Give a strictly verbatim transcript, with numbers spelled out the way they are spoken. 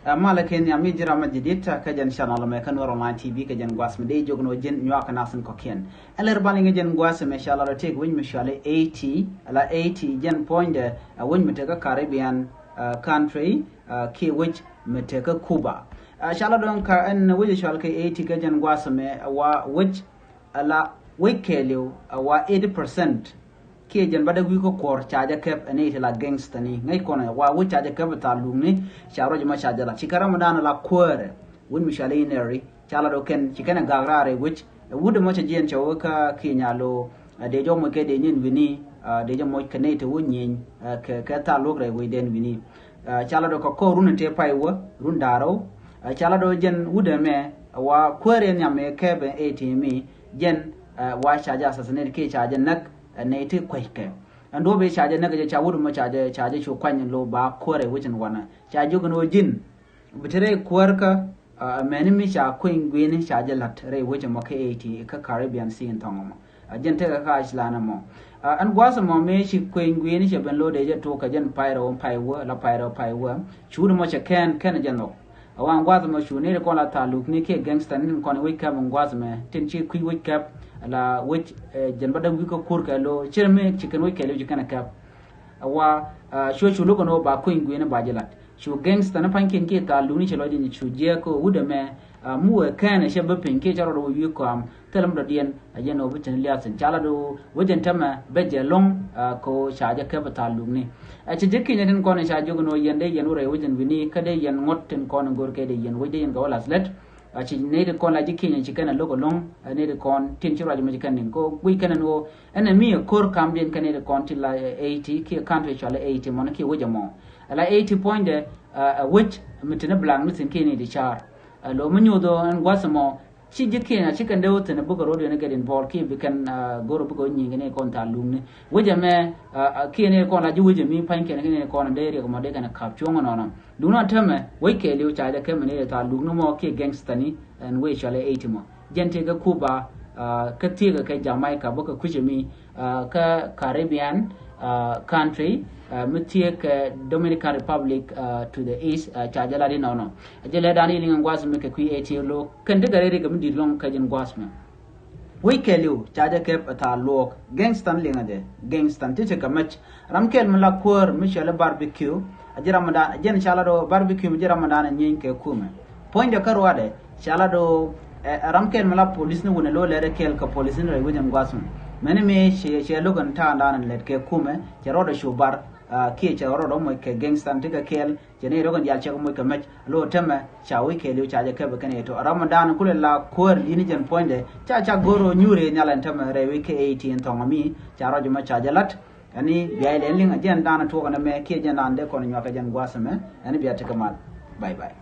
Ɛ malɛ kɛ nhiam mi ji̱ ram a ji̱ di̱t kä jɛn channel mɛ kä Nuɛr Online T V kɛ jɛn gua̱a̱th mi dee jiök ni wä ji̱n nyuak kɛ nath in kɔ̱kiɛn. Ɛ lɛr bal iŋɛ jɛn gua̱a̱th mɛ ca lat rɔ tëëk wi̱c mi cɔal i̱ A T, la A T jɛn puɔ̱nydɛ ɛ wi̱c mi tekä Caribbean country kiɛ wi̱c mi tekä Cuba. Ca lat dɔ̱ŋ ka ɛn wi̱c cɔal kɛ A T kɛ jɛn gua̱a̱th mɛ wa wi̱c ala wec kɛɛliw a wa eighty percent. Kiɛ jɛn ba dee wi̱i̱ kä kuɔr ca jɛ kɛp ɛn i̱ ti la gangster ni ŋäc kɔn ɛ wa wec ca jɛ kɛp ɛ thaal lukni. Ca ruac mɔ ca jɛ la ci kɛ ram dan la kuäärɛ. Wut mi cɔal i̱ nɛri ca la dɔ kɛn ci kɛn ɛ gak raar ɛ wec. Ɛ wut ɛmɔ cɛ jiɛn cɛ wä kä kiɛ nya lo. Dee jɔ moc kɛ dee nyin wi̱ni dee jɔ moc kɛ nɛy te wä nyieny kɛ thaal luɔk rɛ wec dɛn wi̱ni. Ca la dɔ kɛ kɔr run in te pay wä run da̱rä. Ca la dɔ jɛn wut ɛmɛ wa kuäärɛ nhiam ɛ kɛp ɛ i̱ ti mi. Jɛn wa ca jɛ assassinate kiɛ ca jɛ näk. Nɛy ti kueckɛ ɛn duɔ̱p i̱ ca jɛ näk jɛ ca wut mɔ ca jɛ ca jɛ cu kuany lo ba kuäärɛ wec in wanɛ ca jiök ɛn ɣöö ji̱n. Bi te rɛy kuäärkä mɛni mi ca kueny gui̱ni ca jɛ la̱t rɛy wec ɛmɔ kä A T kä Caribbean Sea in thɔŋ ɛmɔ. Jɛn tekɛ ka ci lan ɛmɔ ɛn gua̱a̱th ɛmɔ mëë ci kueny gui̱ni cɛ ben lo dee jɛ tuɔk kɛ jɛn pay rɛw pay wä la pay rɛw pay wä. Cuut ɛmɔ cɛ kɛn kɛn jɛ nhɔk. Ɛ wan gua̱th mɔ cu ni ri kɔn la thaal luk ni kiɛ gangster ni tin kɔn i̱ wec kɛp in gua̱th mɛ tin ci kui̱ wec kɛp. La wec jɛn ba däk wi̱i̱ kä kur kɛ lo cir mi ci kɛn wec kɛl i̱ ci kɛn ɛ kɛp. Ɛ wa cuɛ cu luk ɛn ɣöö ba kui̱ny gui̱n i̱ ba ji̱ lat cu gangster ni pa̱nykiɛn kiɛ thaal luk ni ci lɔc in cu jiɛk kä wut ɛmɛ. Mu wee kɛn ɛ cɛ bä piny kiɛ cɛ rɔɔd wä wi̱i̱ kɔam. Thilɛ mi dɔ̱diɛn a jɛn ɣöö bi tin liath thi̱n ca lat ɣöö wec jɛn tämɛ bɛ jɛ lo̱ŋ. Ko ca jɛ kɛp thaal lukni. Ɛ ci ji̱ kinyɛ tin kɔn ca jiök ni ɣöö yɛn dee yɛn wä rɛy wec in wi̱ni kä dee yɛn ŋuɔ̱t tin kɔn in go̱r kɛ dee yɛn wec dee yɛn kɛ wä lath lät. Ɛ ci nɛy ti kɔn la ji̱ kinyɛ ci kɛn a lo̱k alo̱ŋ. Ɛ nɛy ti kɔn tin ci ruac mɔ ci kɛn ni̱n ko guic kɛn ɛn ɣöö ɛn ɛ mi ɛ ko̱r kamdiɛn kɛ nɛy ti kɔn ti la A T kiɛ country cɔal A T mɔn kiɛ wec ɛmɔ. Ɛ la A T puɔ̱nydɛ ɛ wec mi tin ɛ blaŋ ni thi̱n kiɛ nɛy ti ca̱r. Ɛ lo̱ mi nyoth ɣöö ɛn gua̱th ɛmɔ. Ci ji̱ kiɛn a ci kɛn dee wä thi̱n a bikɛ ro̱d yɛn a get involved kiɛ bi kɛn go̱r a bikɛ wä nyi̱i̱ŋ kɛ ni kɔn thaal lukni. Wec ɛmɛ kiɛ ni kɔn la ji̱ wec ɛmi pa̱ny kɛn kɛ ni kɔn a dee riɛk mɔ dee kɛn a ka̱p cuɔ̱ŋ ɛnɔnɔ. Duŋni a tämɛ wec kɛɛliw ca jɛ kɛmɛ ni thaal lukni mɔ kiɛ gangster ni ɛn wec cɔl ɛ A T mɔ. Jɛn tëë kɛ Cuba kä thiekɛ kɛ Jamaica bä kɛ kui̱c ɛmi. Kä Caribbean country mi thiek kɛ Dominican Republic to the east. Ca jɛ lat inɔnɔ. A jɛ lɛ dan iliŋ in gua̱th mi kɛ kui̱ A T lo kɛn ti gɛ rɛy rik kɛ mi di̱t lɔŋ kɛ jin gua̱th mi. Wec kɛɛliw ca jɛ kɛp a thaal luɔɔk gangster liŋ a jɛ gangster ti ti kɛ mɛc. Ram kɛl mi la kuäär mi cɔl i̱ barbecue. A ji̱ Ramadan a jɛn ca la dɔ barbecue mi ji̱ Ramadan a nyieeny kɛ kumɛ. Puɔ̱nydɛ kä ruadɛ ca la dɔ ɛ ram kɛl mi la polis ni wunɛ lo lɛt ɛ kɛl kɛ polis ni rɛy wec in gua̱th mi. Mɛni mi cɛ cɛ lo̱k in ta̱a̱ dan in lɛt kɛ kumɛ cɛ ruɔdɛ cu bar. Kiɛ cɛ ruɔdɛ moc kɛ gangster ti kɛ kɛl. Cɛ ni rɔk in dial cɛ kɛ moc kɛ mɛc lo tämɛ ca wec kɛɛliw ca jɛ kɛp kɛn ɛ to Ramadan kulɛ la kuäär di̱ni jɛn puɔ̱nydɛ ca ca go̱r ɔ nyuur ɛ nhial ɛn tämɛ rɛy wec kɛ A T in thɔŋ mi ca ruɔdɛ mɔ ca jɛ lat. Ɛni bia ilɛ liŋ a jɛn dan tuɔk ɛn ɛmɛ kiɛ jɛn dan dee kɔn nyuak kɛ jɛn gua̱th ɛmɛ. Ɛni bia tekɛ mal. Bye bye.